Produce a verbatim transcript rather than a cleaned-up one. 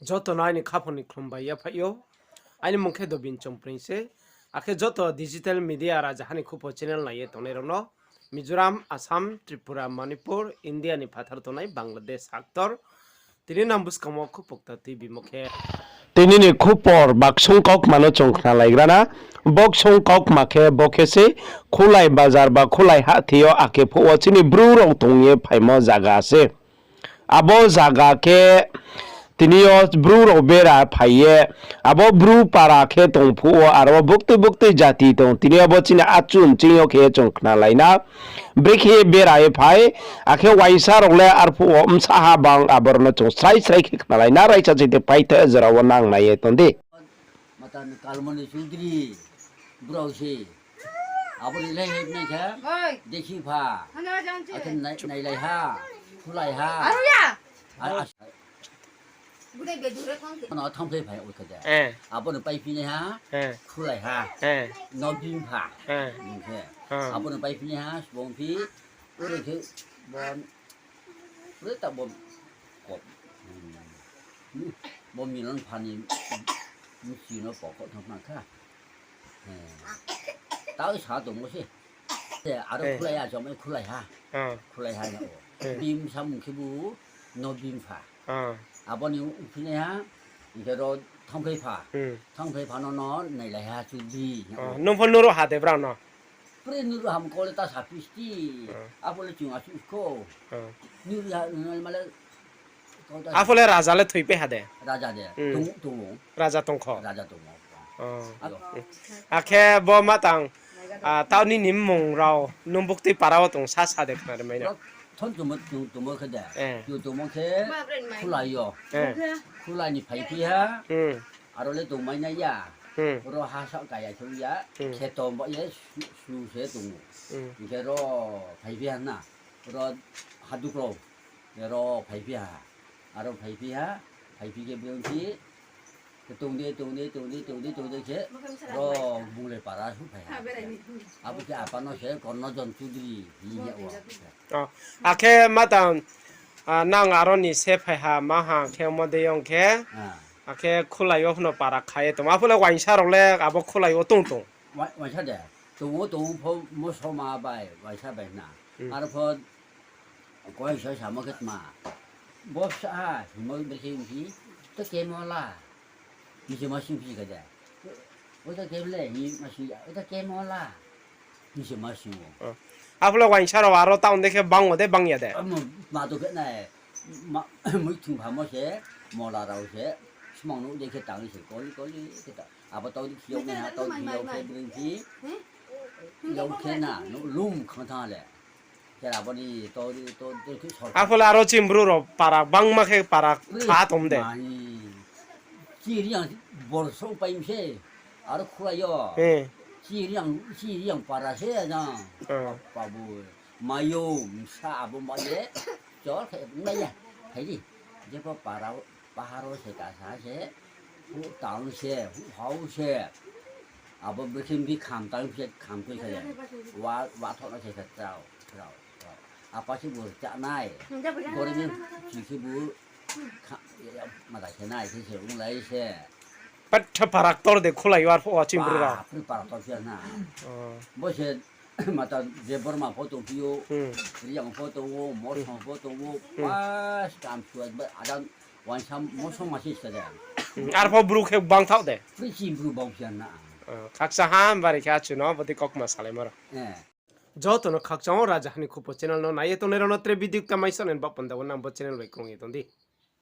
Joto no aini khaphang ni khlum bai yaphaih ou. Aini mung khe Dobin Chongpring se. Akhe joto digital media Rajaha ni Khupo channel nai ye tongnai rao no Mizoram, Assam, Tripura, Manipur, India ni phathar tongnai Bangladesh haktor. Tini nang buskang wo khupokta tuibimo khe. Tini ni khupor baksung kaukma no chung khnalaigra na. Baksung kaukma khe bo khe se Khulai bazar ba Khulai hahthi yo akhe phuh wo chini Bru rao tong ye phaimo zaga se. Abo zaga khe tini yo Bru rao bera phai ye, abo Bru para khe tong phuh wo, aro buktui buktui jati tong, tini yo bo chini achum ching yo khe chung khnalai na. Brekhe bera ye phai, akhe uaingsa rao le arphuh wo bsa ha bang, abo rao no chung srai srai khe khnalai na, raisa chini paithe jora wo nang nai ye tong di. Matan Kalmoni Chudri, brao se. Abo ni le hepnai khe, Oi. Dekhi pha. Hana jang se. Akhe nai-, nailai ha, khulai ha. Aru ya. A-, as-, Bude bedure thang se. Ano thangphai phai oi khe de. Eh. Abo no paiphinai ha, Eh. Khulai ha. Eh. No bim pha. Eh. Bim khe. Ah. Abo no paiphinai ha, subong phi, ore khe, bon, ore ta bon, ko, hmm. Bo milon pha ni, msi no pokok thang phang kha. Eh. Tao sa tongmo se. Eh, aro Eh. Khulai ha, jomai khulai ha. Ah. Khulai ha ya o. Eh. Bim samung khe bu no bim pha. Ah. Abo ni uphinai ha, hing khe ro thangphai pha. Hmm. Thangphai pha no no nailai ha chudri ya Ah, o. Nung pho nuro ha de brao no? Pre nuro ham kole ta sa pisti. Ah. Abo le chung asu ko. Ah. Nuro ha, nuro male Aphole raja le thoipai ha de? Raja de. Hmm. Tong, tong. Raja tongkho? Raja tong. Oh. Ayo. Akhe bo ma tang, ah, tao nini mmung rao, nung buktui para wo tong sa sa de khna ri mai na. Thon tongmo, tong, tongmo khe de. Eh. Tong, tongmo khe Khulai yo. Eh. Khulai ni phaiphi ha. Hmm. Aro le tongmai nai ya. Hmm. Ro ha sa kaya chung ya. Hmm. Khe tong ba ye su, su se tong. Hmm. Hing khe ro phaiphi ha na. Ro haduklo. Ro phaiphi ha. Aro phaiphi ha, phaiphi khe brengsi, tongde, tongde, tongde, tongde, tongde khe, ro Bunglai para su phai ha. Abo khe apa no se Kornojon Chudri hing ye o. Oh, akhe ma tang, ah, nang aro ni se phai ha, ma ha khe omo de yong khe, Ah. Akhe Khulai yo phno para kha ye tong. Aphole uaingsa rao le abo Khulai yo tong tong. Wa-, uaingsa de. Tong o, tong o pho mosoma bai, uaingsa bai na. Hmm. Aro pho Koi sa samo khe tma. Bo sa ha, himo brekhe hing phi, to kemola. Hing se ma sing phi kha de. O to kemle, hing ma sing ya, o to kemola. Hing se ma sing o. Oh. Aphole uaingsa rao aro town de khe bang o de bang ya de? Amo, ma to khe nai, ma, muithung phamo se, mola rao se, smang nuh de khe tang se, koli, koli, khe ta. Abo tau di khiyok nai ha, tau di khiyok khe bring phi, yau khe na, nuh lum khang tha le. Khe abo ni to, to, to, to sor. Aphole aro chini Bru rao para bangma khe para Ui, kha tom de. Mani. Chi Riang bor song pai mi se. Aro Khulai yo. Eh. Chi Riang, Chi Riang para se na. Eh. Pabu. Mayo, msa abo ma ye. Chol khe nai ya. Hai di. Jepho para Paharo se kasa se, hu tang se, hu hau se. Abo bikhin bi kham tang se kham tui se. Wa, wa thok na se khe trao, trao, trao. Apa se bu cha nai. Gori ni chi se bu kha, ma da se nai se se ung lai se. Patha parak tor de Khulai yo arphuh wo chini Bru rao. Ba, pri parak tor se na. Oh. Bo se Mata je Borma pho tong phi ou, Hmm. Riang pho tong ou, Mosong pho tong ou, Hmm. Pas kam suat ba, ada uaingsa Mosong ma se sa de. Hmm. Arpho Bru khe bang thaoh de? Pri chini Bru bang phi ya na. Oh, khakchang ha, bari khe achu no, bodi kokma salaimo rao. Eh. Joto no khakchang o Rajaha ni Khupo channel no nai ye tongnai rao no tre video kta mai sa nai ba panda wo nang bo channel bai krung ye tong di.